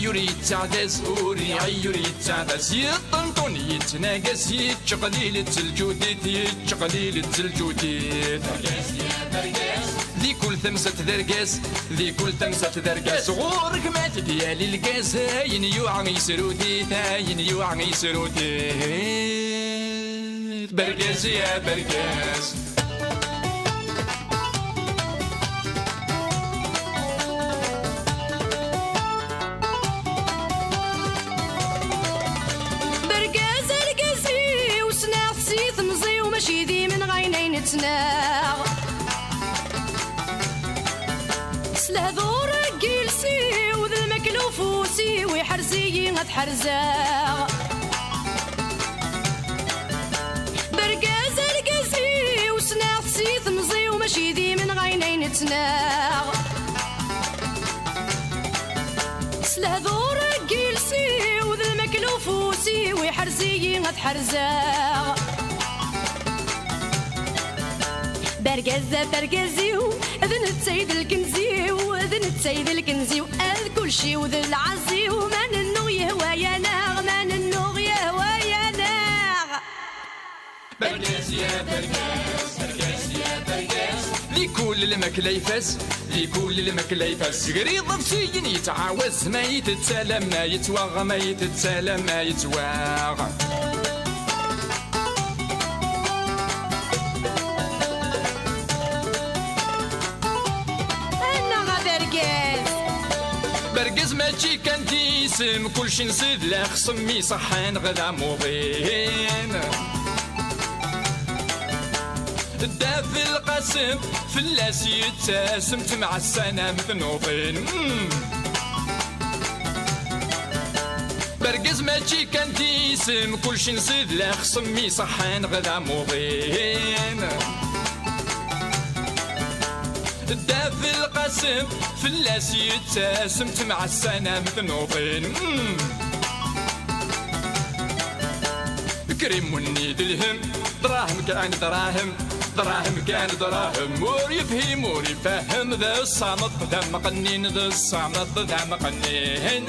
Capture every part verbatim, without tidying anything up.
Ur yettaɛdaz, ur iɛeyyu, ur yettaɛdaz. Yeṭṭenṭun, yettnagas, yettqelil-d s lǧudit, yettqelil-d s lǧudit. Di kul tamsalt d argaz, di kul tamsalt d argaz. Ɣur-k ma tebya lgaz, ayen yuɛa yesrudit, ayen yuɛa yesrudit. Bergaz ya bergaz. Bergaz argaz-iw, ssneɣ-t si temẓi-w, mačči d imenɣi ayen ay nettnaɣ. S lehdur n yiles-iw d lmakla ufus-iw, iḥrez-iyi ad ḥerzeɣ. Bergaz argaz-iw, ssneɣ-t si temẓi-w, mačči d imenɣi ayen ay nettnaɣ. S lehdur n yiles-iw d lmakla ufus-iw, iḥrez-iyi ad ḥerzeɣ. Bergaz a bergaz-iw, d netta i d lkenz-iw, d netta i d lkenz-iw, ad kulci-w d lɛaz-iw, ma nennuɣ yehwa-yaneɣ, ma nennuɣ yehwa-yaneɣ. Bergaz ya bergaz, bergaz ya bergaz. Di kul lmakla ifaz, di kul lmakla ifaz. Grid ḍebsiyen yettɛawaz, ma yettett alamma yettwaɣ, ma yettett alamma yettwaɣ. Annaɣ a bergaz. Bergaz mačči kan d isem, kulci nsid la xsem iṣeḥḥan ɣ d amuḍin. Dda Belqasem fell-as yettasem, ttemɛassan am tnuḍin. Mm. Bergaz mačči kan d isem, kulci nsid la xsem iṣeḥḥan ɣ d amuḍin. Dda Belqasem fell-as yettasem, ttemɛassan am tnuḍin. Mm. Krimunni d lhem, dṛahem kan dṛahem, dṛahem kan dṛahem. Ur yefhim, ur ifehhem, d ṣṣamḍ d amqennin, d ṣṣamḍ d amqennin.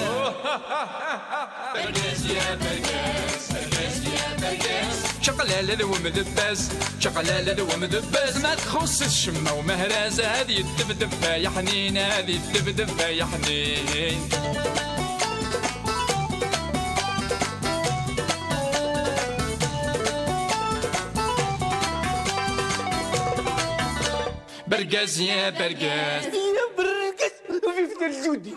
Bergaz ya bergaz, bergaz ya bergaz. Čaqlala d wemdebbaz, čaqlala d wemdebbaz. Ma txuṣṣ ccemma umehraz, ad yeddebdeb ay aḥnin, ad yeddebdeb ay aḥnin. Bergaz ya bergaz. Ya bergaz, vive le Judi.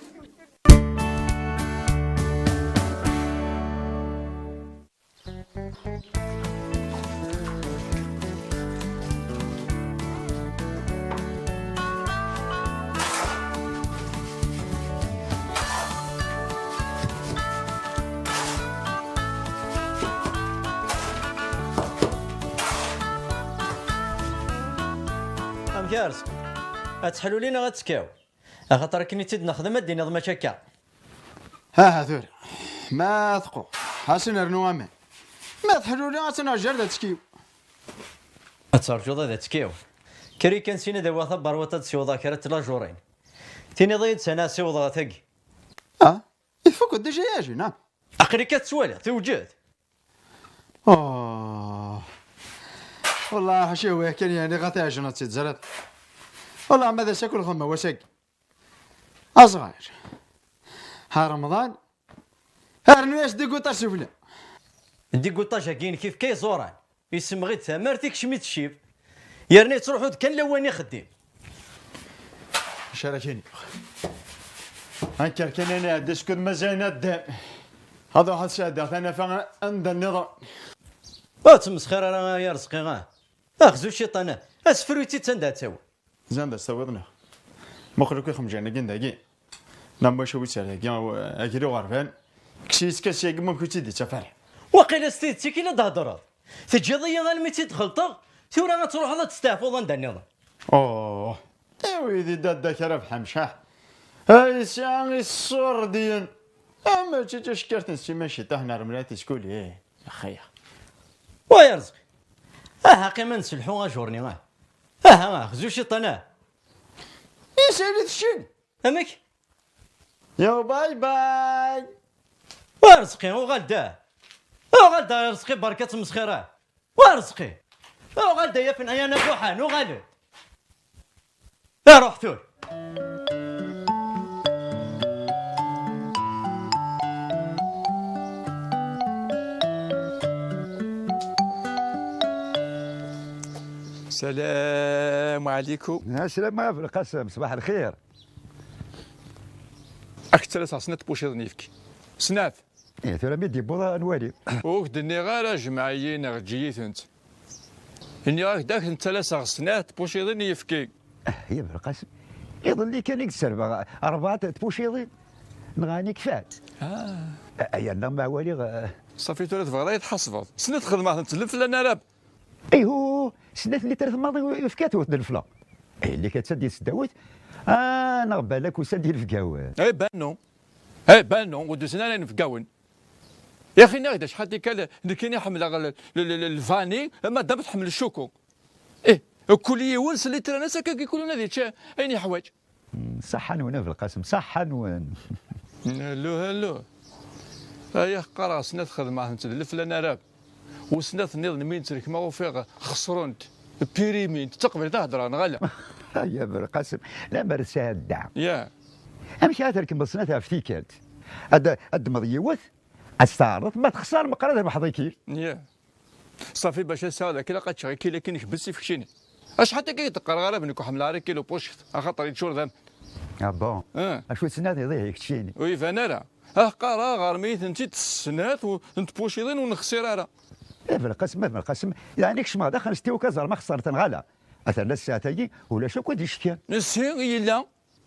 Amek a Rezqi? Ad teḥluli neɣ ad tekkaw? Axaṭer akken i tt-id-nexdem ad d-tiniḍ mačči akka. Aha tura, ma teqqur, ad s-nernu aman. Ma teḥluli ad tt-neɛjer d atkiw. Ad terǧuḍ ad atkiw. Kker-iyi kan sin ad awiɣ taberwaṭ ad siwḍeɣ kra n tlajurin. Tiniḍ-iyi-d sani ad siwḍeɣ tagi. Ah, ifuk déjà yagi, neɣ? Aql-ik ad tettwaliḍ, tewjed. Oh. Wallah ḥaca wiyakan, yeɛni ɣa teɛjneḍ-tt-id, ẓriḍ. Wallah ma d ass akk lxemma wass-agi. Azɣar. Ha Remḍan, rnu-yas diguṭaj sufella. Diguṭaj-agi-inek ifka iẓuran, isemɣi-d tamart, ikcem-itt ccib. Yerna yettruḥu-d kan lawan ixeddim. Acu ara k-iniɣ? Anker kan ad nɛeddi skud mazal neddam. Ad ruḥeɣ ad sɛeddaɣ tanafa anda nniḍen. Ur ttmesxir ara ay Arezqi, ah. Axzu ciṭan, ah. Asefru-itt-id sanda ad tawi. Zan d as-tawiḍ neɣ? Muqel akk ixemjan-agi n dagi. Neɣ maca wi tt-ar dagi, agri uɣerban. Kkes-iyi-tt kan syagi, ma ur tt-id-ittaf ara. Waqila s tidet-ik i la d-theddreḍ. Teǧǧiḍ-iyi almi tt-id-xelṭeɣ, tura ad truḥeḍ ad testeɛfuḍ anda nniḍen. Oh, tawi di dadda-k ara bḥamcaḥ. Ay sɛa iṣurdiyen. Ama d tacekkart n Sima Ciṭaḥ n Remla tiskuli. Axaya. Wa ya Rezqi. Aha qqim ad nselḥu ajurni, ah. Aha, ah, xzu ciṭan, ah. Isali tcin. Amek? Yo, bye bye. Wa Rezqi, uɣal-d ah. Uɣal-d ah, Rezqi, berka ttmesxir ah. Wa Rezqi. Uɣal-d ah, ya Fenɛyan abuḥan, uɣal-d. Aruḥ tura. Salam alaikum. Aslama Belqasem, ṣbaḥ lxir. Ad k-ttalaseɣ snat tpuciḍin n yefki. Snat. Eh, tura mi d-yewweḍ ad nwali. Ur k-d-nniɣ ara jmeɛ-iyi neɣ eǧǧ-iyi-tent. Nniɣ-ak-d ad k-ttalaseɣ snat tpuciḍin n yefki. Ah, ya Belqasem, iḍelli kan i k-d-serbeɣ rebɛa tpuciḍin. Nɣani kfant. Ah. A-, yerna ma waliɣ, eh, Ṣafi, tura tebɣiḍ ad yi-tḥasbeḍ. Snat xedmeɣ-tent lefla n Arab. Ihu, snat litrat maḍi yefka-t ur t-d-nefleɣ. Eh, illi-k atta di tesdawit. Ah, neɣ balak usan-d yinebgawen. Eh, bannu. Eh, bannu, ur d-usan ara yinebgawen. Yaxi, nniɣ-ak-d acḥal tikkal, nekkini ḥemmleɣ l-, l-, l-, l-, lvani, madam tḥemmel ccuku. Eh, kul yiwen s litrat-ines, akka kul yiwen ad yečč ayen yeḥwaǧ. Mm, ṣaḥḥa-nwen a Belqasem, ṣaḥḥa-nwen. Hello, hello. Aya qqareɣ snat xedmeɣ-tent d lefla n Arab. U snat nniḍen mi tent-rekmeɣ ufiɣ xesrent, pirimint. D taqbaylit i heddreɣ neɣ ala? Ay a Belqasem, lemmer sɛedda. Ya. Amek ara trekmeḍ snat ɣef tikkelt? Ad, ad d-tmeḍ yiwet, ad s-teɛreḍ, ma texṣer meqqar ad rebḥeḍ ikil. Ya. Ṣafi, bac ad sɛuɣ d akk ilaq ad ččeɣ ikil akin kbes i keččini. Acḥal akka i d-qqareɣ ara bnekk ḥemmleɣ ara ikil upuciḍ, axaṭer yeččur d aman. Ah bon? Ah. Acu tettnadiḍ ihi keččini? Ur iban ara. Ah, qqareɣ ɣer mi i tent-id snat u-, n tpuciḍin ur nexsir ara. A Belqasem, a Belqasem, yeɛni kecmeɣ daxel s tiwka ẓer ma xeṣrent neɣ ala. Atan la ssaɛt-agi ulac akk ad icekki. Si, yella.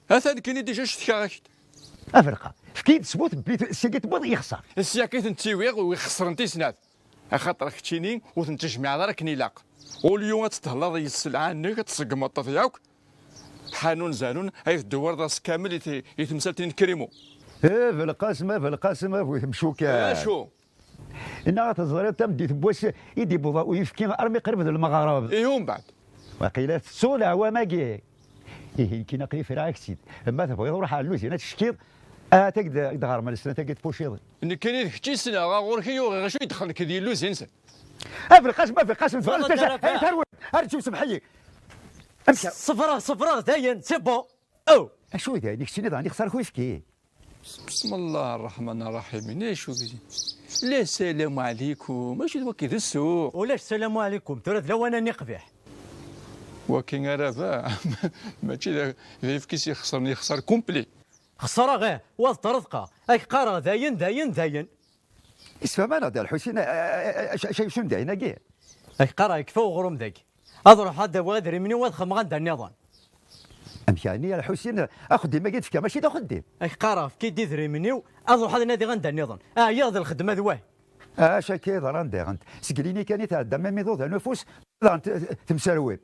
Atan nekkini dija cetkaɣ-ak-d. A Belqa, efk-iyi-d ssbut n bli-, seg i tewwiḍ yexṣer. Syak i tent-iwiɣ u ixesren tisnat. Axaṭer keččini ur tent-tejmiɛeḍ ara akken ilaq. Ulyu ad tdehleḍ i sselɛa-nnek, ad tṣeggmeḍ-t yakk. Ḥanun zanun ay tdewwreḍ ass kamel i t-, i temsalt-nni n Krimu. A Belqasem, a Belqasem, a bu temcukat. Acu? Inna teẓriḍ tameddit n wass i d-iwweḍ uyefki armi qrib d lmeɣreb. Ihi umbeɛd? Waqila tettuḍ leɛwam-agi. Ihi nekkini aql-i friɣ-ak-tt-id. Ma tebɣiḍ ruḥ ar lluzin ad teckiḍ. Ahat ad d-ɣermen snat-agi tpuciḍin. Nekkini d kečč i ssneɣ, ɣur-k i yuɣ, acu i d-xelk di lluzin-nsen? A Belqasem, a Belqasem, tebɣiḍ ad tasa-, ara ay tarwa, arǧu semḥ-iyi. Amek? Ṣefreɣ, ṣefreɣ dayen, c'est bon. Oh! Acu i dayen, i keččini daɣen ixṣer-ak uyefki? بسم الله الرحمن الرحيم. Acu d-, la salamu ɛlikum. Acu d waki d ssuq? Ulac salamu ɛlikum. Tura d lawan-nni qbiḥ. Waki ara ba-, mačči d, d ayefki s ixesren, yexser complet. Xesreɣ, eh, wa d ṭṭerḍqa. Ak qqareɣ dayen, dayen, dayen. Isfeham-aneɣ-d a Lḥusin, a, a, a, a, acu, acu n dayen-agi? Ak qqareɣ yekfa uɣrum dagi. Ad ruḥeɣ ad d-awiɣ idrimen-iw ad xedmeɣ anda nniḍen. Amek yeɛni a Lḥusin, axeddim-agi d-tefka mačči d axeddim? Ak qqareɣ efk-iyi-d idrimen-iw ad ruḥeɣ ad nadiɣ anda nniḍen. Ɛyiɣ d lxedma d wahi. Acu akka yeḍran diɣen? Seg lini kan i tɛedda Mami Ḍudan ufus, daɣen t-, t-, temserwim.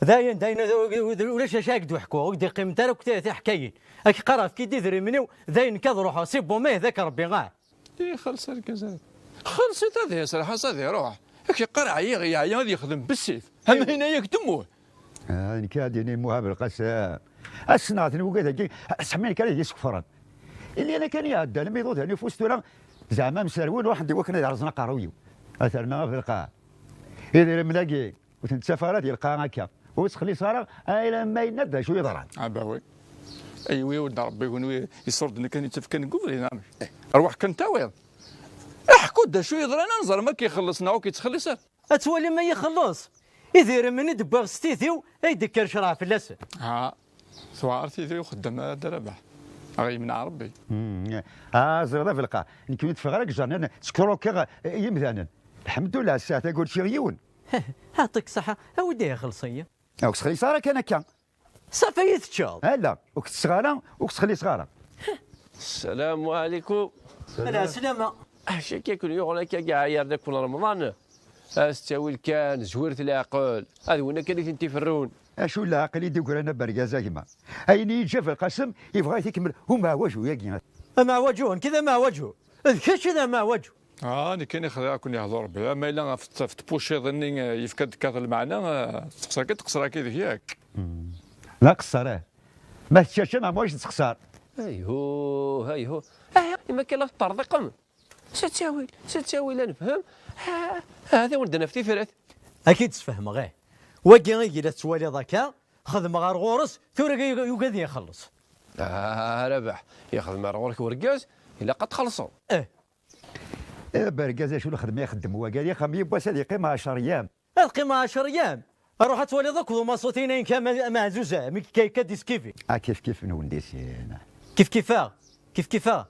Dayen, dayen, ulac acu ara k-d-ḥkuɣ, ur k-d-iqqiment ara akk ti-, tiḥkayin. Ak qqareɣ efk-iyi-d idrimen-iw, dayen nekk ad ruḥeɣ, c'est bon, ma yehda-k Rebbi, ah. Ixelleṣ argaz-a. Xelleṣ-it ad iserreḥ-as ad iruḥ. Ak-iqqar ɛyiɣ, yeɛya ad yexdem bessif. Am hinna yak temmut. Ah, nekk ad d-yini Muhab Lqasem. Ass-nneɣ ten ugad-agi, sḥemmin kan ad yi-skefren. Illi ana kan iɛeddan, mi iḍudan ufus tura, zeɛma mserwin ruḥen-d i wakken ad rẓen aqerruy-iw. Ad terna ɣef lqaɛ. Idrimen-agi, ur ten-ttaf ara di lqaɛa akka. Ur ttxelliṣ ara, alamma yenna-d d acu yeḍran. Ah, bah oui. Aywi, ur d Rebbi kunwi iṣurden kan ittefkan deg ubrid, amek? Rwaḥ kan tawiḍ. Ḥku-d d acu yeḍran, ad nẓer ma k-ixelleṣ neɣ ur k-ittxelliṣ ara. Ad twalim ma ixelleṣ. Idrimen i d-wwiɣ s tidi-w, ay d-ikker ccreɛ fell-asen. Ha, tuɛer tidi uxeddam ara d-rabeḥ. Aɣ yemneɛ Rebbi. Hmm. Ah, ẓriɣ d afelqa. Nekk ur teffeɣ ara deg ijernan, skrukiɣ, eh, yimdanen. Lḥemdullah, ass-a tagi ur ččiɣ yiwen. Ɛṭik ṣṣeḥḥa, awi-d ihi xelṣ-iyi. Ur k-ttxelliṣ ara kan akka. Ṣafi i teččeḍ? Ala, ur k-ttesseɣ ara, ur k-ttxelliṣeɣ ara. Ssalamu ɛlikum. Ɛla sslamma. Acu akka i ken-yuɣen akka ɛyiɣ d akk n Remḍan? A s-ttawil kan, zwiret leɛqel. Ad win akka i tent-iferrun. Acu leɛqel i d-igran a bergaz a gma? Ayen i yeǧǧa Belqasem, yebɣa ad t-ikemmel umeɛwaju-yagi. Ameɛwaju? Nekk d ameɛwaju? D kečč i d ameɛwaju. Ah, nekkini xdiɣ-ken yehdu Rebbi. Ama yella ɣef t-, ɣef tpuciḍ-nni, eh, yefka-d kkateɣ lmeɛna, eh, teqṣer kan, teqṣer akka deg yak. Hmm. D aqeṣṣer, eh. Ma teččačča neɣ ma ur tettexṣar. Ayhuh, ayhuh. Ah, ima kan la teṭṭerḍiqem. S ttawil, s ttawil, ad nefhem. Ah, ah, ad awen-d-naf tifrat. Ad k-id-sfehmeɣ, ih. Wagi i yella tettwaliḍ akka, xedmeɣ ar ɣur-s, tura yugi ad ixelleṣ. Ah, Rabaḥ, yexdem ar ɣur-k urgaz, ilaq ad txellṣeḍ. Eh. Eh, bergaz, acu lxedma ixeddem wagi? Ad ixdem yiwwas, ad yeqqim ɛecṛ yam. Ad qqimeɣ ɛecṛ yam. Ruḥ ad twaliḍ akk d umaṣut-ina-inek ama-, amaɛzuz, mi yekka, yekka diskifi. Ah, kif kif nwen di sin. Kif kif-aɣ, kif kif-aɣ.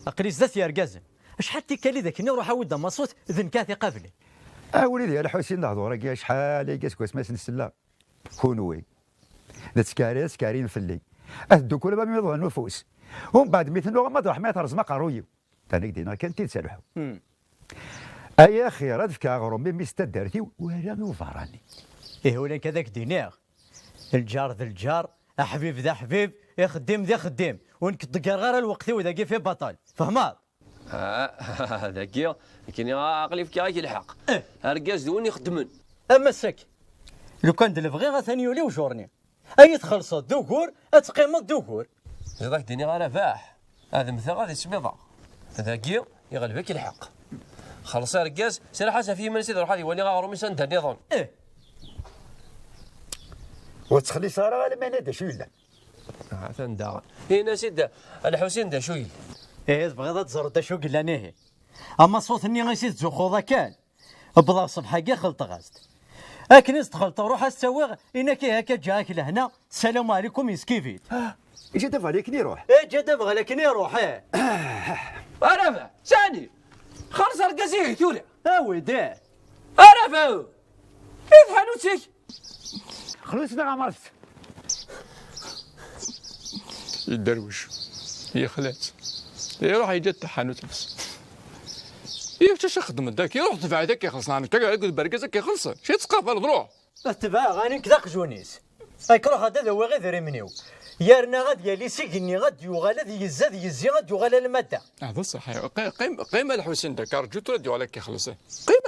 Aql-i zdat yergazen. Acḥal tikkal i d akken i ruḥ awi-d amaṣut, d nekk ad t-iqablen. Ah, wlidi a Lḥusin, lehdur-agi acḥal aya seg wasmi as-nsella. Kunwi. D ttkari, ttkari n fell-i. Ad tdukkulem am iḍudan n ufus. Umbeɛd mi tennuɣem ad ruḥem ad terẓem aqerruy-iw. Tani k-d-iniɣ kan tidet a Lḥu. Hmm. Ay axir, ad fkeɣ aɣrum i mmi-s n taddart-iw, wala i uberrani. Ih, ula nekk ad ak-d-iniɣ. Lǧar d lǧar, aḥbib d aḥbib, ixeddim d ixeddim. Ur nekk ḍeggreɣ ara lweqt-iw dagi fi baṭel. Fehmeḍ? Ah, dagi, nekkini aql-i fkiɣ-ak lḥeqq. Eh. Argaz d win ixeddmen. Ama sak, lukan d lebɣi atan yuli ujuṛni. Ay txellṣeḍ d ugur, ad teqqimeḍ d ugur. Ziḍ ak-d-iniɣ a Rabaḥ, ad mmteɣ ad ismiḍeɣ. Dagi, iɣleb-ik lḥeqq. Xelleṣ argaz, serreḥ-as ɣef yiman-is ad iruḥ ad iwali aɣrum-is anda nniḍen. Eh. Ur ttxelliṣ ara alamma d acu yellan. Atan daɣen. Ini-as-id a Lḥusin d acu yellan. Ihi tebɣiḍ ad teẓreḍ d acu yellan ihi? Amaṣut-nni i s-tettzuxxuḍ akan. Wwḍeɣ ṣṣbeḥ-agi xelṭeɣ-as-d. Akken i s-d-xelṭeɣ, ruḥ ad s-tt-awiɣ, inak ihi akka ǧǧiɣ-ak lehna, ssalamu ɛlikum, yeskivit. Ah, iǧǧa-d abeɣal akken iruḥ. Iǧǧa-d abeɣal akken iruḥ, eh. Araba, sani! Xelleṣ argaz-ihi tura! Awi-d, eh. Araba! I tḥanut-ik! Xlus neɣ amart? Yedderwec, yexla-tt. Iruḥ yeǧǧa-d taḥanut-nnes. Yif ttac ixeddem-d akka, iruḥ tebɛed akka ixelṣen, ɛni akka akked bergaz akka ixelṣen? Či tettqabaleḍ, ruḥ! Ad tebɛeɣ, ɛni nekk d aqjun-is? Ak ruḥ ad awiɣ idrimen-iw. Yerna ad yali s igenni, ad d-yuɣal, ad yezzi, ad yezzi, ad d-yuɣal alamma d da. Ah, d ṣṣeḥ, qi-, qim, qim a Lḥusin, da, ka rǧu tura ad d-yuɣal akka ixelṣen. Qim!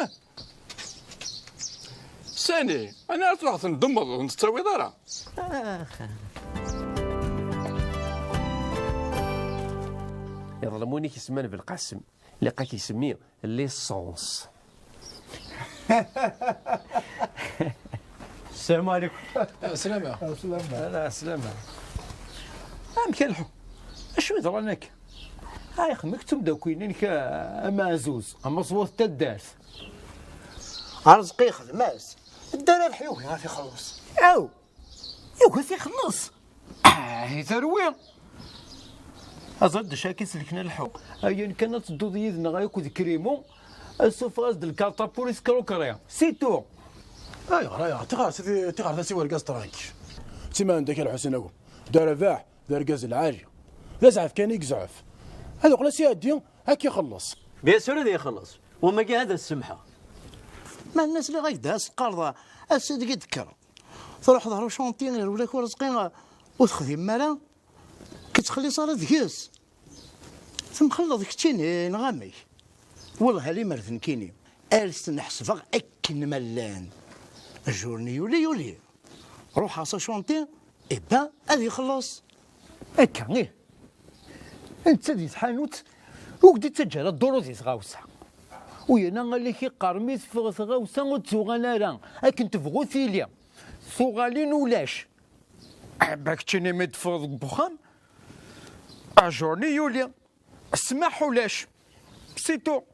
Sani, ani ara truḥeḍ tendemmeḍ, ur ten-tettawiḍ ara? Ax. Iḍlem win i k-isemman Belqasem, ilaq ad k-isemmi l'essence. Sslam ɛlikum. Slama. Slama. Ala, slama. Amek a Lḥu? Acu yeḍran akka? Ay, xemmek d tumdakkulin-inek, a, amaɛzuz, amaṣwat n taddart. Arezqi yexdem-as. Dda Rabeḥ yugi ad t-ixelleṣ. Aw! Yugi ad t-ixelleṣ? Ah, i terwi! Aẓ-d acu akka i selken a Lḥu. Ayen kan ad tedduḍ yid-neɣ akked Krimo, ad suffeɣ-as-d lkarṭa pour escroquerie. C'est tout! Ayɣer, ayɣer? Tiɣer, tiɣer, tiɣer, tasi wergaz tranquille. Tima anda-k a Lḥusin akk. Dda Rabeḥ, d argaz lɛali. D azɛef kan i yezɛef. Ad uqel ad s-iɛeddi, ad k-ixelleṣ. Bien sûr ad ixelleṣ. Wamagi ad as-semḥeɣ. Ma nnas liɣ ak-d as-teqqareḍ, ass-a deg i d-tekkreḍ. Truḥeḍ ɣer ucantier, rewlak urezqi, ur texdimem ara, k-tettxelliṣ ara deg-s. Temxelleḍ keččini, neɣ amek? Wellah, a limer d nekkini, ar ten-ḥesbeɣ akken ma llan. Ajur-nni yuli, yuli. Ruḥeɣ s acantier, eh ben, ad ixelleṣ. Akka, ih. Netta di tḥanut, ur k-d-ittaǧǧa ara duru di tɣawsa. U yerna alak iqqar, mi teffeɣ tɣawsa ur d-tuɣal ara, akken tebɣu tili. Tuɣalin ulac. Aba keččini mi d-teffɣeḍ deg uxxam, ajur-nni yuli. Ssmaḥ ulac. C'est tout.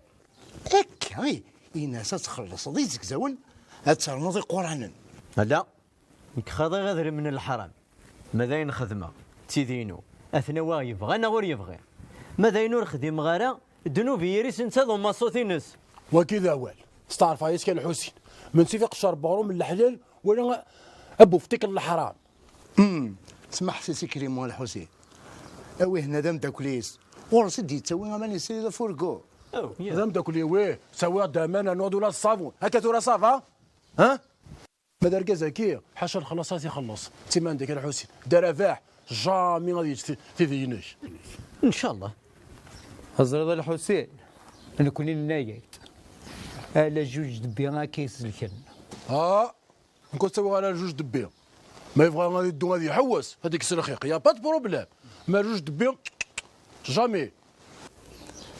Akka, i, in-as ad txellṣeḍ izegzawen, ad ternuḍ iquranen. Ala, nekk xaḍiɣ idrimen n leḥram. Ma d ayen xedmeɣ, d tidi-inu. Ad ten-awiɣ yebɣa neɣ ur yebɣi. Ma d ayen ur xdimeɣ ara, ddnub i yiri-s netta d umaṣut-ines. Wagi d awal. Steɛrfeɣ yis-k a Lḥusin. Mensi fi qeccer n weɣrum n leḥlal, wala abufṭik n leḥram. Hmm, smaḥ si Sikrimu a Lḥusin. Awi henna d ameddakel-is. Ɣur-s i d-yettawi aman yessirid afurgu. Oh, yeah. D ameddakel-iw, ih. Ttawiɣ-d aman, rnuɣ-d ula d ṣṣabun. Akka tura ça va? Ha? Ma d argaz-agi, ḥaca lexlaṣ ad t-ixelleṣ. Tima anda-k a Lḥusin. Dda Rabaḥ, jamais ad yeǧǧ ti-, tidi-inek. Ncallah. Teẓriḍ a Lḥusin, nekkni nenna-yak-d. Ala juj debbi akka iselken. Ah, nekk ur ttawiɣ ara juj debbi. Ma yebɣa ad iddu ad iḥewwes, ad ikkes lxiq, y a pas de problème. Merruj debbi, jamais.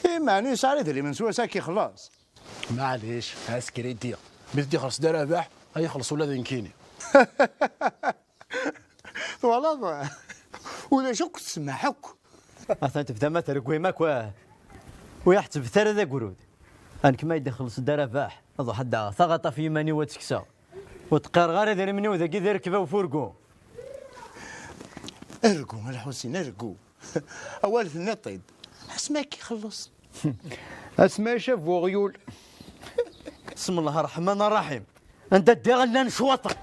Iman yesɛa idrimen s wass-agi xlaṣ. Maɛlic, ɛas kridi. Mi t-id-ixelṣ Dda Rabaḥ, ad ixelṣ ula d nekkini. Twalaḍ? Ulac akk ssmaḥ akk. Atan tebdam ad treggim akk, ah. Ur aɣ-ḥettbet ara d agrud. Anekma i d-ixelṣ Dda Rabaḥ, ad ḥeddaɣ taɣaṭ ɣef yiman-iw ad tt-kkseɣ. Ur d-qqareɣ ara idrimen-iw dagi di rrekba ufurgu. Argu, a Lḥusin, argu. Awal tenniḍ-t-id. Asmi akka ixelleṣ. Asmi icab uɣyul. Bismillah ṛṛeḥman ṛṛaḥim. Anda ddiɣ llan ccwaṭen.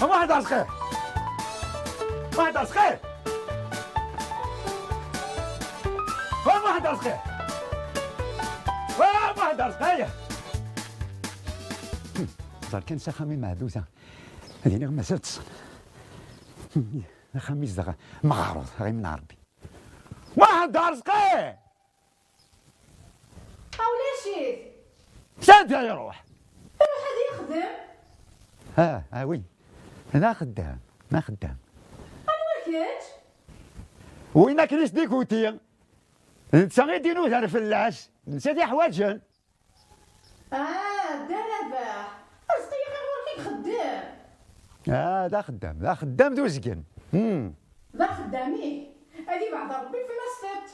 Waḥed ar zxir. Waḥed ar zxir. Waḥed ar zxir. Waḥed ar zxir. Ẓer kan s axxam imeɛduda. Ad iniɣ mazal ṭṭsen. Axxam izdeɣ meɣrud, ɣimen Ṛebbi. Waḥed ar zxir. A ulac-it. Sanda iruḥ? Iruḥ ad yexdem. Ah, ah oui. D axeddam, d axeddam. Anwa kečč? Win akken i s-d-ikuti. D netta i d-inudan fell-as. D netta i t-iḥwaǧen. Ah, Dda Rabaḥ. Azekka ɣur-k i ixeddem. Ah, d axeddam, d axeddam d uzgen. Hmm. D axeddam, ih. Ad ibeɛd Ṛebbi fell-as tiṭ.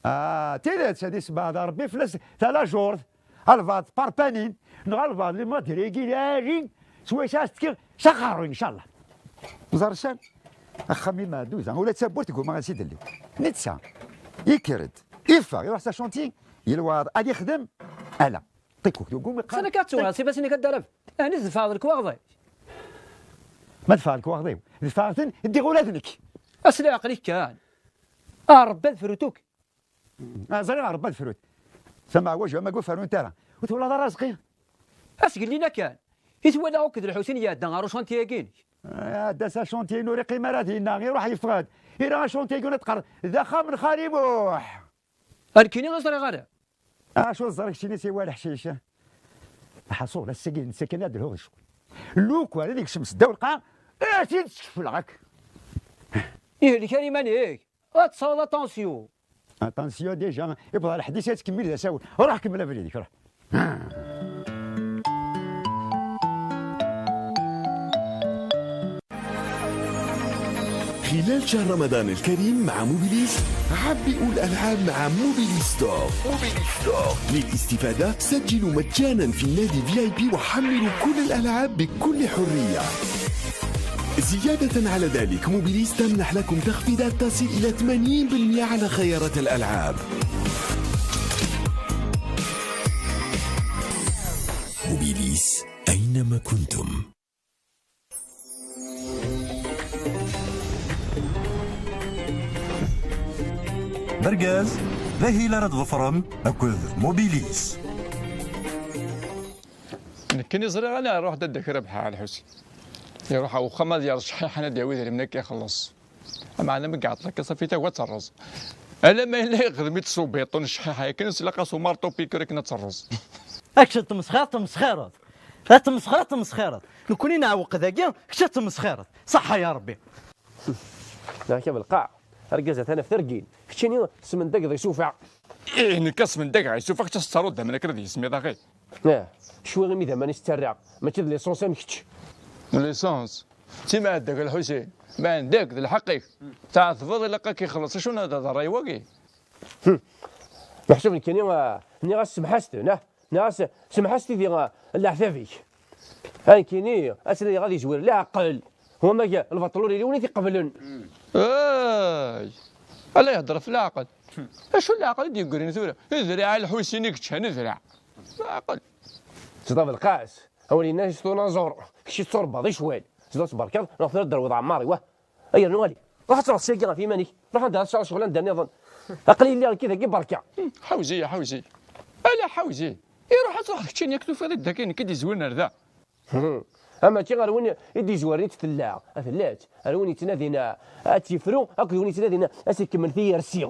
Ah, tidet, ad isbeɛd Ṛebbi fell-as talajurt, albaɛḍ parpanin, neɣ albaɛḍ les madrigis lɛali, swayes ad s-tekkiḍ s aqerruy, ncallah. Ẓer can, axxam imeɛduda, ula d tawwurt tguma ad s-idelli. Netta, ikker-d, iffeɣ, iruḥ s achantier, yelwaḍ ad ixdem, ala, ṭikkuk, deg umi qqar. Sani akka ad tuɣal, s ifassen-ik ad d-alab. Ɛni tdefɛeḍ lekwaɣeḍ-ik? Ma defɛeɣ lekwaɣeḍ-iw, defɛeɣ-ten, ddiɣ ula d nekk. As leɛqel-ik kan. A Ṛebbi ad frut akk. Ah, ẓriɣ Ṛebbi ad frut. Tama ɛwaǧ, ama ur ferrunt ara. Ur twalaḍ ara Azqi? Asgellin-a kan. I twalaɣ akked Lḥusin iɛedda ɣer ucantier-agi-inek. Ah, iɛedda s acantier-inu, ur iqqim ara dinna, iruḥ yeffeɣ-d. Ira acantier-agi ad teqqar d axxam n Xali Muḥ. Ar nekkini ur ẓriɣ ara. Acu ẓriɣ keččini si war ḥcic. Lḥaṣul, ass-agi d netta kan ad d-lhuɣ d ccɣel. Lukan ad ikcem s ddaw lqaɛ, ad t-id-skefleɣ akk. Ihlek ar iman-ik. Ad tesɛuḍ aṭansyu. Aṭansyu déjà, iwweḍ ɣer lḥedd-is ad tkemmel d asawen. Ruḥ kemmel abrid-ik, ruḥ. خلال شهر رمضان الكريم مع موبيليس، عبئوا الألعاب مع موبيليس ستور. موبيليس ستور للاستفادة، سجلوا مجانا في النادي في آي بي وحملوا كل الألعاب بكل حرية. زيادة على ذلك، موبيليس تمنح لكم تخفيضات تصل إلى ثمانين بالمئة على خيارات الألعاب. موبيليس، أينما كنتم. D argaz, d ahil ara tḍefrem akked Mobilis. Nekkini ẓriɣ ala iruḥ dadda-k Rabeḥ Lḥusin. Iruḥ ɣer uxxam ad yerr cḥiḥan ad yawi idrimen akka ixelleṣ. Ameɛna mi iɛeṭṭel akka ṣafi tagwa ad terreẓ. Alamma yella yexdem-itt s ubiṭun cḥiḥa yakan s ilaq-as umarṭu pikur akken ad terreẓ. Kečč d tmesxiṛt, tmesxiṛeḍ. D tmesxiṛt, tmesxiṛeḍ. Nekkni neɛweq dagi, kečč d tmesxiṛeḍ. Ṣaḥḥa ya Ṛebbi. Yak a belqaɛ, argaz atan ɣef tergin. Keččini tesmendageḍ isufaɣ. Ih, nekk ad smendageɣ isufaɣ, kečč ad tettaruḍ d aman akken ad yismiḍ axi. Ah, cwi imi d aman i s-ttarraɣ, mačči d licence am kečč. Licence? Timɛedda-k a Lḥusin, mɛendek d lḥeqq-ik. Tɛetbeḍ ilaq ad k-ixelleṣ, acu n hada d ṛṛay wagi? Hm. Meḥsub nekkini, ah, nniɣ-as semḥ-as-ten, ah, nniɣ-as semḥ-as tidi, ah, leɛtab-ik. Ah, nekkini, ad s-nadiɣ ad yezwir leɛqel. Wama lbaṭel ur yelli win i t-iqeblen. Ay! Ala ihedder ɣef leɛqel. Acu n leɛqel i d-yeggrin tura? Idriɛ a Lḥusin i yeččan, idriɛ. Leɛqel. Zḍa belqas. Awal yenna-as tunaẓur, kečč i tetturebbaḍ i ccwal. Zḍa tberkaḍ, neɣ tura d-terwiḍ ɛemmar, iwah. Ay rnu ali. Ruḥ ad truḥ sagi ɣef yiman-ik. Ruḥ anda ad tesɛuḍ ccɣel anda nniḍen. Aql-i lliɣ nekki dagi berka. Ḥawzi, ḥawzi. Ala ḥawzi. Iruḥ ad truḥ keččini, yak tufiḍ-id dagi nekk i d-izwiren ar da. Hmm. Ama mačči ar win i d-izwaren i tt-tella, a tella-tt, ar win yettnadin a, ad tt-yefru, akked win yettnadin a s-ikemmel tiyersi.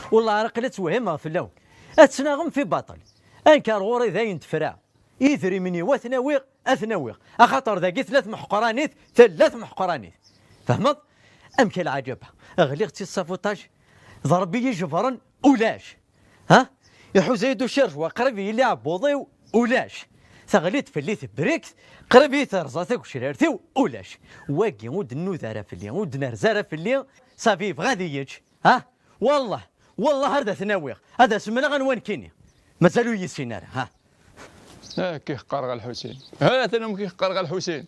Wellah, ar aql-i ttwehhimeɣ fell-awen. Ad tnaɣem fi baṭel. Anka ar ɣur-i d ayen tefra. Idrimen-iw ad ten-awiɣ, ad ten-awiɣ. Axaṭer dagi tella tmeḥqranit, tella tmeḥqranit. Fehmeḍ? Amek a lɛaǧaba? Ɣliɣ-tt i ṣṣafuṭaj, d Ṛebbi i jebren, ulac. Ha? Iḥuza-yi-d ucirjwa, qrib yili aɛebbuḍ-iw, ulac. Teɣli-d fell-i tebrikt, qrib i terẓa tagecrart-iw, ulac. Wagi ur d-nnuda ara fell-i, ur d-nerza ara fell-i, safi yebɣa ad iyi-yečč. Ha? Wallah, wallah ar d at-nawiɣ, ad as-mleɣ anwa nekkini. Mazal ur yissin ara, ha? Amek i qqareɣ a Lḥusin? Ha-t-an amek i qqareɣ a Lḥusin.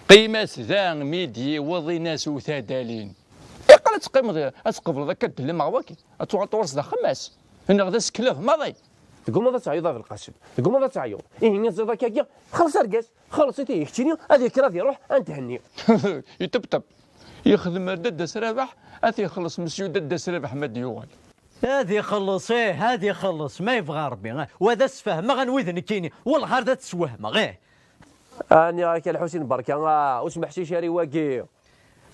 Qqim-as da mi d-yiweḍ in-as utadalin. Iqqar ad teqqimeḍ, ad tqebleḍ akka ddel-im ɣer waki. Ad tuɣaleḍ ɣur-s d axemmas. Neɣ d aseklav maḍi. Teggumaḍ ad teɛyuḍ a Belqasem. Teggumaḍ ad teɛyuḍ. Ihi aẓiḍ akka-agi, xelleṣ argaz. Xelleṣ-it ihi keččini, ad yekker ad iruḥ, ad n-thenni. Iṭebṭeb. Yexdem ar Dadda-s Rabaḥ, ad t-ixelleṣ Mesyu Dadda-s Rabaḥ ma d-yuɣal. Ad ixelleṣ, ih, ad ixelleṣ, ma yebɣa Ṛebbi. Wa ad as-sfehmeɣ anwi d nekkini. Wellah ar d ad t-swehmeɣ, ih. Ɛni akka Lḥusin berka, ah, ur smeḥcic ara i wagi.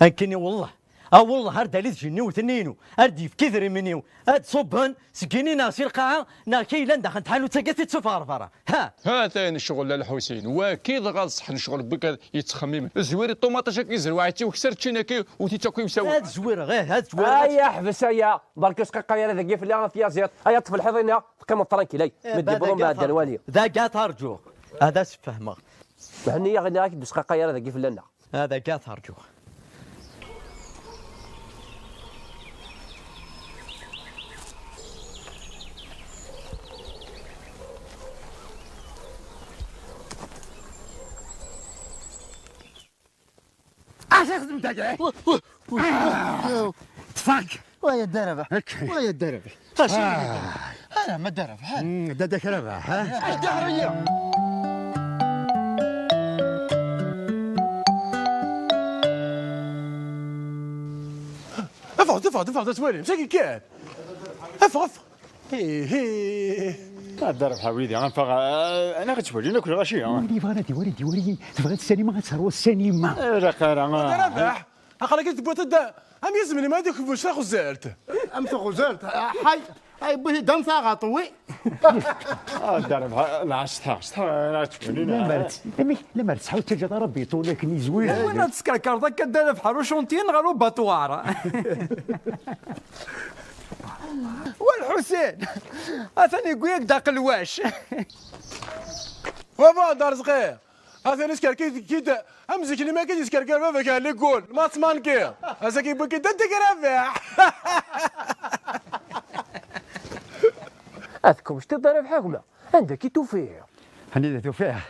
Nekkini wellah. A wellah ar d-ali tjennewt-nni-inu, ar d-yefk idrimen-iw, ad ṣubben, seg ini neɣ si lqaɛa, neɣ kaylan daxel n tḥanut-agi ad t-id-sufeɣ ɣer berra. Ha! Ha-t-an ccɣel a Lḥusin, waki dɣa d ṣṣeḥ n ccɣel n wigad yettxemmimen. Zwir i ṭumaṭic akka izerwaɛ ittiwekser ččin akka u t-ittak imsawen. Ad zwireɣ, ih, ad zwireɣ. Aya ḥbes aya, berka sqaqay ara dagi fell-i a tyaziḍt, aya ṭṭef lḥiḍ-inna, teqqimeḍ tranquille, ay, mi d-yewweḍ umbeɛd ad nwali. Dagi ad t-rǧuɣ, ad as-fehmeɣ. Mhenni, aɣ-ini ak-d-sqaqay ara dagi fell-aneɣ. هذا قاع ترجوه. اش يخدم تاعي؟ تفاك. ويا الدربة. هكا. ويا الدربة. اش انا ما الدربة، ها؟ مم، دا داك ربح، ها؟ اش دهرية؟ افغ، افغ، افغ، تسوالي، مساكي كان. افغ، افغ. هي، هي. الدربة حبيبي، انا فغ، انا غتولي ناكل غاشية. ولي بغا ندي، ولي دي، ولي. تبغى السينما، غتسهر السينما. ايه، لا، قارة، ما. ربح. Aql-ak tewwiḍ-d am yizem-nni ma ad ikebbuc taxezzalt. Am taxezzalt, ḥay, ay wwiḍ-d am taɣaṭ, wi. Ah, dda Rabeḥ, la, acetḥa, acetḥa, la, tfulina. Lemmer tt-, amek, lemmer tesɛu teǧǧaḍ Rebbi yeṭṭul akken yezwir. Win ad teskerkerḍ akka dda Rabeḥ ar ucuntiyen ɣer ubaṭwar. Wa Lḥusin, atan yewwi-yak-d aqelwac. Wa buɛd Arezqi. Atan iskerkir-ik-id am zik-nni mi akka d-yeskerkir baba-k ar likul, Mass Monkey. Ass-agi yewwi-k-id d Dda Rabeḥ. Ad kem-ctiḍ a Rabeḥ a gma, anda k-i-tufiḍ? Anida tufiḍ?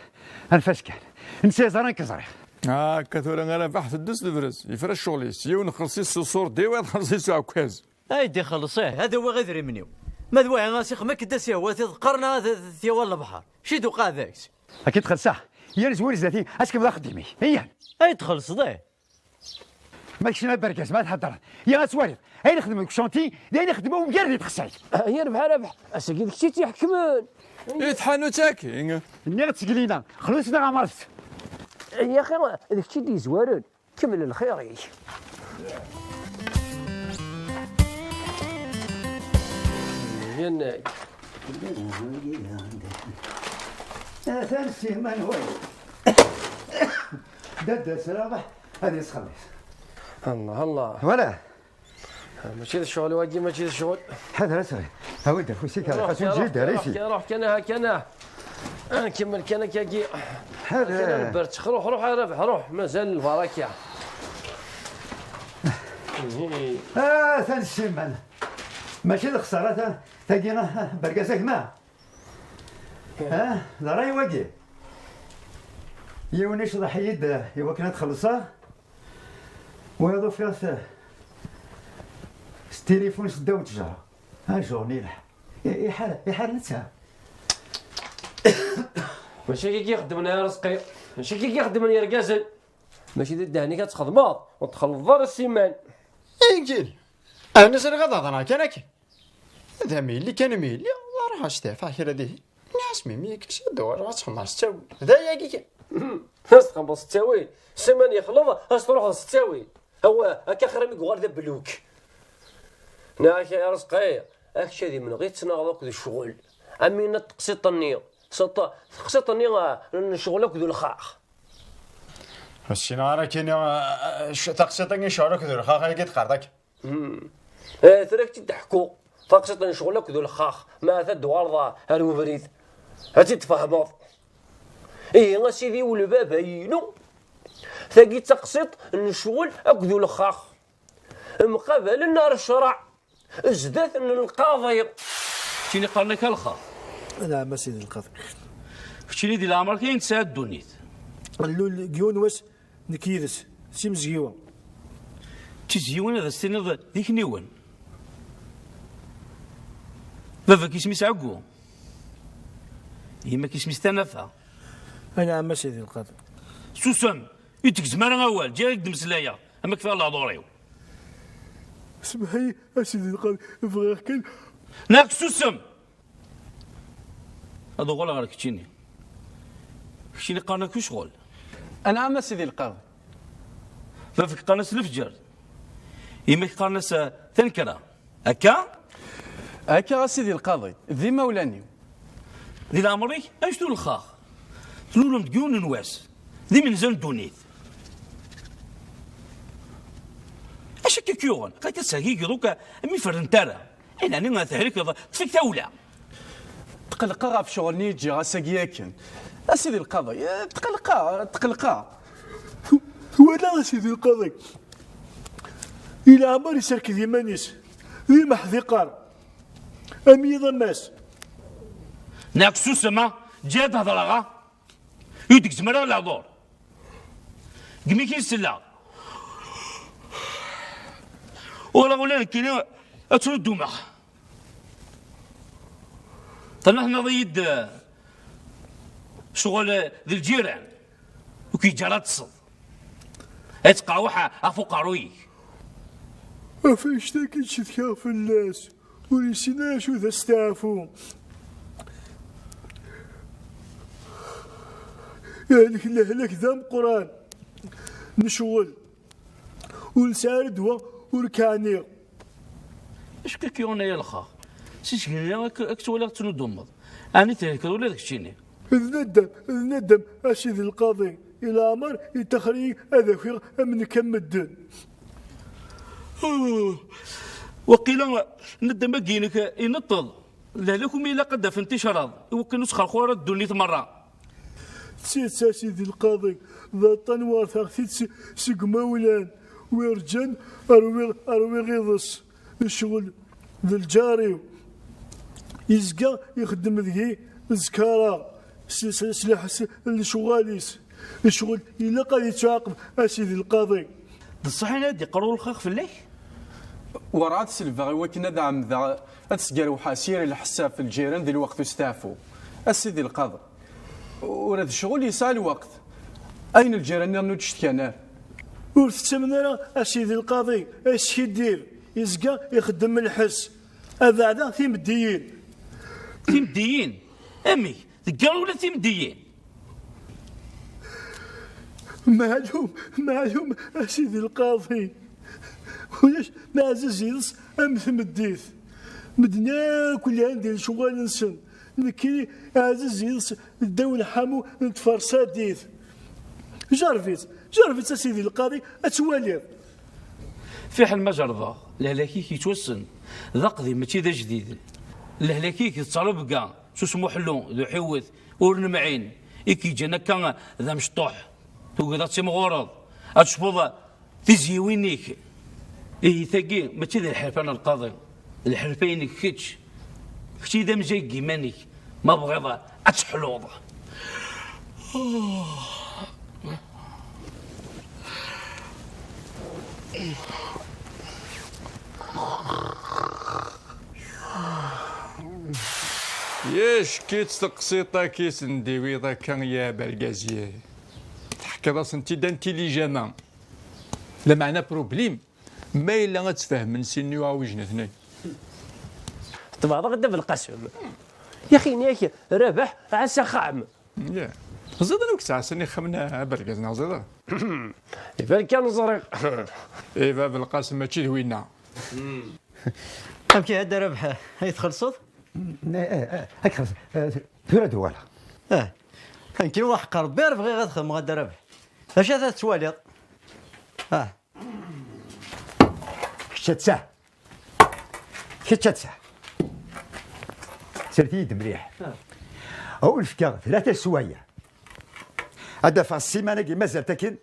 Anef-as kan. Netta yeẓra nekk ẓriɣ. Akka tura a Rabeḥ teddu s lebres, yefra ccɣel-is, yiwen xelṣ-is s uṣurdi, wayeḍ xelṣ-is s uɛekkaz. Ay d-ixelleṣ, ih, ad awiɣ idrimen-iw. Ma d wahi a s-ixem akken d as-yehwa tiḍeqqar neɣ ad t-yawi ɣer lebḥer. Ci d-uqeɛ deg-s. Akken txelṣ-aɣ. Yal zwir zdat-i, ad s-kemmleɣ axeddim-ik. Iyyan. Ay txellṣeḍ, ih. Ma tkecmeḍ a bergaz, ma theddreḍ. Ya ad twaliḍ. Ayen xedmeɣ deg ucanti, d ayen ixeddem umgar di txeṣṣayt. Ah, ya Rabeḥ, a Rabeḥ. Ass-agi d kečč i tt-iḥekmen. I tḥanut-agi? Nniɣ-tt seg lina. Xlus neɣ ɛemret-tt. Ya axi, d kečč i d-yezwaren. Kemmel lxir-ik. Yenna-k. Atan Siman way. Dadda-s Rabeḥ ad yesxelliṣ. Allah, Allah. Voilà. Mačči d ccɣel wagi, mačči d ccɣel. Ḥader a Sɛid. Awi-d afus-ik, ara xas ur ǧǧid ara isi. Ruḥ kan, ruḥ kan, aha kan, aha. Ah, kemmel kan akkagi. Ḥader. Kan lbertx, ruḥ, ruḥ a Rabeḥ, ruḥ. Mazal lbaraka. Ah, atan Siman. Mačči d lexsara ta-, tagi, ah, bergaz a gma. Ah, d ṛṛay wagi. Yiwen icḍeḥ-iyi-d i wakken ad xellṣeɣ. Wayeḍ ufiɣ-t s tilifun s ddaw ttejra. Ajuṛ n ilḥ. I-, iḥar, iḥar netta. Mačči akka i xeddmen a Arezqi. Mačči akka i xeddmen yergazen. Mačči d ddehn-ik ad txedmeḍ, ur txellḍeḍ ara Siman. Ingil! Ɛni sriɣ ad hḍreɣ kan akken? D am yelli kan am yelli, ruḥ ad s-terfeɣ kra dihin. Nniɣ-as mimi-k, s ad uɣaleɣ ad txemmeɣ s ttawil. D ayagi kan. Ad s-txemmeḍ s ttawil? Siman yexleḍ, ad s-truḥeḍ s ttawil. Awah, akka axir mi yuɣal d abluk. Nniɣ-ak a Arezqi, Akk ad imneɣ i tettnaɣeḍ akked ccɣel. Am winna teqsiṭ-nni, teqsiṭ-nni, ah, n ccɣel akked ulxax. Ur ssineɣ ara kini, ah, taqsiṭ-agi n ccɣel akked ulxax, ayagi teqqareḍ akka. Hmm. Eh, tura ad k-tt-id-ḥkuɣ. Taqsiṭ n ccɣel akked ulxax, ma ata d-tuɣaleḍ ar ubrid, ad tt-id-tfehmeḍ. Ihi, a sidi, ul baba-inu, tagi d taqsiṭ n ccɣel akked ulxax. Mqabalen ar ccṛeɛ, zdat n lqaḍi. Keččini qqaren-ak a lxaḍ. Anɛam, a sidi lqaḍi. Keččini di leɛmer-ik ayen tesɛa ddunit. Nlul deg yiwen wass, nekk yid-s, s imezgiwen. D tizyiwin ad as-tiniḍ d ikniwen. Baba-k isem-is Ɛeggu. Yemma-k isem-is Tanafa. Anɛam, a sidi lqaḍi. Susem! Ur tegzem ara awal, ǧǧiɣ-ak-d meslayeɣ, ama kfiɣ lehdur-iw. Semmeḥ-iyi, a sidi lqaḍi, bɣiɣ kan. Neɣ susem! Ad uɣaleɣ ɣer keččini. Keččini qqaren-ak ucɣel. Anɛam, a sidi lqaḍi. Baba-k qqaren-as lefjer. Yemma-k qqaren-as, eh, tanekra. Akka? Akka, a sidi lqaḍi, d imawlan-iw. Di leɛmer-ik, anect ulxax. Tlulem deg yiwen n wass. D imenza n ddunit. Acu akka k-yuɣen? Qad k-ad-sergigeḍ akk, am iferren tara. Ɛni tehlikeḍ, ṭṭef-ik tawla. Tqelqeɣ ɣef ccɣel-nni i ǧǧiɣ ass-agi akken. A sidi lqaḍi, eh, tqelqeɣ, tqelqeɣ. Twalaḍ a sidi lqaḍi, i leɛmer iserked iman-is, d imeḥdiqer, am yiḍ am ass. Neɣ susem, a, ǧǧiɣ ad hedreɣ, a. Ur d-gezmeɣ ara lehdur. Deg mi k-in-selleɣ, ur ula d nekkini ad ttnuddumeɣ. Tenneḥniḍ-iyi-d, eh, ccɣel, eh, d lǧiran. Ur k-yeǧǧa ara ad teṭṭseḍ. Ad tqerweḥ ɣef uqerruy-ik. Ɣef annect-agi i d-cetkaɣ fell-as. Ur yessin ara acu d asteɛfu. Yehlek lehlak d ameqqran n ccɣel. Ur nesɛi ara ddwa ur k-ɛniɣ. Acu k-yuɣen ay alxax? Si seg-nni ad k-, ad k-ttwaliɣ tettnuddumeḍ. Ɛni thelkeḍ ula d keččini? D naddam, d naddam, a sidi lqaḍi. I leɛmer yettaxer-iyi ad akiɣ am nekk am medden. Waqila naddam-agi-inek ineṭṭeḍ. Lehlak umi ilaq ad d-afen ticraḍ, i wakken ur sxerxur ara ddunit merra. D tidet a sidi lqaḍi, d aṭṭan werfeɣ-t-id si-, seg umawlan, wi rǧan rwiɣ, rwiɣ iḍes, ccɣel d lǧar-iw. Yezga ixeddem deg-i, zkareɣ s, s, s lḥess n lecɣal-is. Ccɣel ilaq ad yettɛaqeb a sidi lqaḍi. D ṣṣeḥ i ad d-iqerru lxax fell-ak? Werɛad selbeɣ i wakken ad ɛemmdeɣ ad sgerwḥeɣ s yir lḥess ɣef lǧiran di lweqt usteɛfu. A sidi lqaḍi, ula d ccɣel yesɛa lweqt. Ayen lǧiran-nniḍen ur d-cetkan ara. Ur tettamen ara a sidi lqaḍi, askiddib, yezga ixeddem lḥess. Abeɛda timeddiyin. Timeddiyin? Amek? Teggar ula d timeddiyin? Meɛlum, meɛlum, a sidi lqaḍi. Ulac ma ɛziz yiḍes am tmeddit. Medden akk llan di lecɣal-nsen. Nekkini ɛziz yiḍes ddaw lḥamu n tfersadit. Jerreb-itt, jerreb-itt a sidi lqaḍi, ad twaliḍ. Fiḥel ma jerrbeɣ, lehlak-ik yettwassen. D aqdim, mačči d ajdid. Lehlak-ik d ttrebga. S usmuḥellu d uḥiwet ur nemɛin i k-yeǧǧan akka d amecṭuḥ. Tugiḍ ad timɣureḍ, ad tecfuḍ tizyiwin-ik. Ihi tagi mačči d lḥerfa n lqaḍi, d lḥerfa-inek kečč. Kečč i d amzay n yiman-ik, ma tebɣiḍ ad teḥluḍ. Yeck-itt teqsiṭ-agi sendiwiḍ akka i abergaz-yi. Teḥkiḍ-asen-tt-id intelligemment. Lameɛna problème, ma yella ad tfehmen sin n uɛwijen atnan. Tebɛeḍ-aɣ-d a Belqasem. Yaxi ini-ak Rabaḥ, ɛass axxam. Ya. Teẓriḍ anwa i yettɛassan ixxamen a, a bergaz, neɣ teẓriḍ? Iban kan ẓriɣ. Iba Belqasem mačči d winna. Amek ihi a Dda Rabeḥ, ay txellṣeḍ? Ne, eh, eh, ad k-xellṣeɣ. Eh, tura ad uɣaleɣ. Ah, nekki waḥeq Rebbi ar bɣiɣ ad xedmeɣ a Dda Rabeḥ. D acu ara tettwaliḍ? Ah. Kečč ad tesɛa. Kečč ad tesɛa. Sret-iyi-d mliḥ. Ah. Aw, ur fkiɣ tlata swayeɛ. Ad d-afeɣ ssiman-agi mazal-t akin.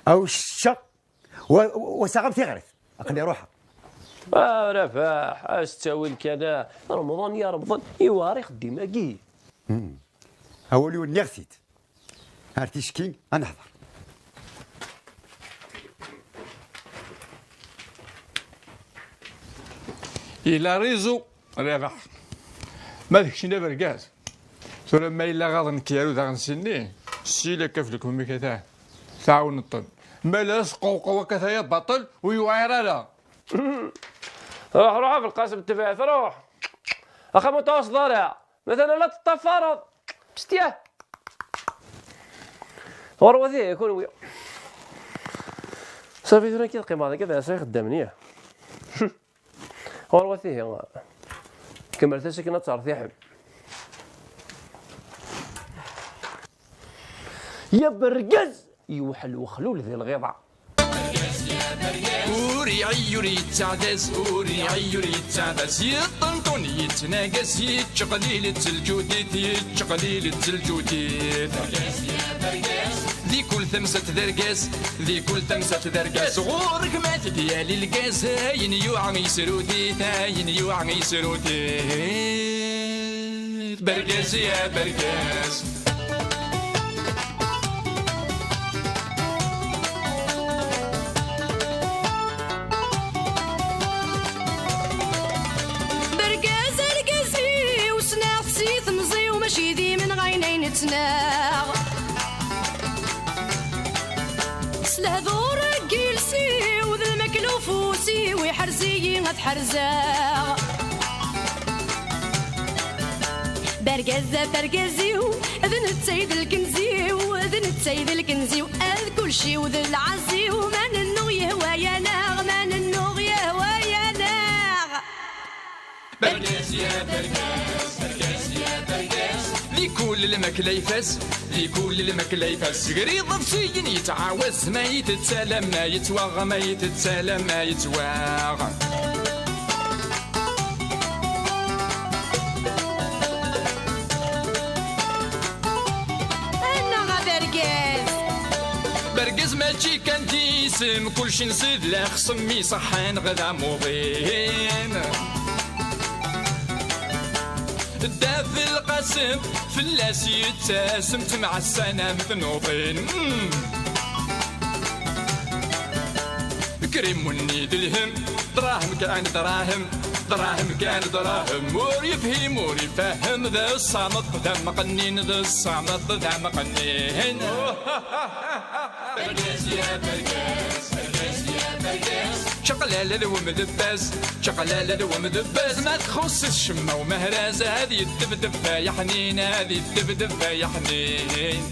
Aw, ceččeɣ. Wa, wa, wa saɣam tiɣrit. Aql-i ruḥeɣ. Ah, Rabaḥ, a s-ttawil kan, ah, Remḍan yeremḍen, iwɛer ixeddim-agi. Hmm. Awal-iw nniɣ-t-id. Ar ticki, ad nehḍer. Il a raison, Rabaḥ. Ma d kečč d abergaz. Tura ma yella ɣaḍen k-yaru daɣen sinni, ssil akka f lekmum-ik ata, tɛawneḍ-ten. Ma la tesqewqew akka taya baṭel, ur yewɛir ara. Ruḥ, ruḥ a Belqasem, tebɛet, ruḥ. Axxam ur tɛusseḍ ara. Matan la teṭṭafareḍ. Psṭyah. Ɣurwat ihi, kunwi. Safi tura akka teqqimeḍ akka, d ass ixeddamen, ya. Ɣurwat ihi. Kemmlet-as akken ad tertiḥem. Ya bergaz, yewḥel wexlul di lɣiḍa. Ur iɛi ur yettaɛdaz, ur iɛi ur yettaɛdaz, yeṭṭenṭun yettnagas, yettqlil d teljudit, yettqlil d teljudit. Di kul tamsat d argaz, di kul tamsat d argaz, ɣur-k ma t-id-yali lgaz, ayen yuɛa yesrut-it, ayen yuɛa yesrut-it. Bergaz ya bergaz. Bergaz argaz-iw, ssneɣ-t si temẓi-w, mačči d imenɣi ayen ay nettnaɣ. S lehdur n yiles-iw, d lmakla ufus-iw, iḥrez-iyi ad ḥerzeɣ. Bergaz a bergaz-iw, d netta i d lkenz-iw, d netta i d lkenz-iw, ad kulci-w d lɛaz-iw, ma nennuɣ yehwa-yaneɣ, ma nennuɣ yehwa-yaneɣ. Bergaz ya bergaz, bergaz ya bergaz. Di kul lmakla ifaz, di kul lmakla ifaz. Sger iḍebsiyen yettɛawaz, ma itett alamma yettwaɣ, ma itett alamma yettwaɣ. Annaɣ a bergaz! Bergaz mačči kan d isem, kulci nsid la xsem iṣeḥḥan ɣer amuḍin. Dda Belqasem fell-as yettasem, temɛassanam tnuḍin. Mm. Krim unni d lhem, dṛahem kan dṛahem, dṛahem kan dṛahem. Ur yefhim, ur ifehhem, d ṣṣameṭ d ameqqnin, d ṣṣameṭ d ameqqnin. Bergaz ya bergaz, bergaz ya bergaz. Čaqlala d wemdebbaz, čaqlala d wemdebbaz. Ma txuṣṣ-it ccemma umehraz, ad yeddebdeb ay aḥnin, ad yeddebdeb ay aḥnin.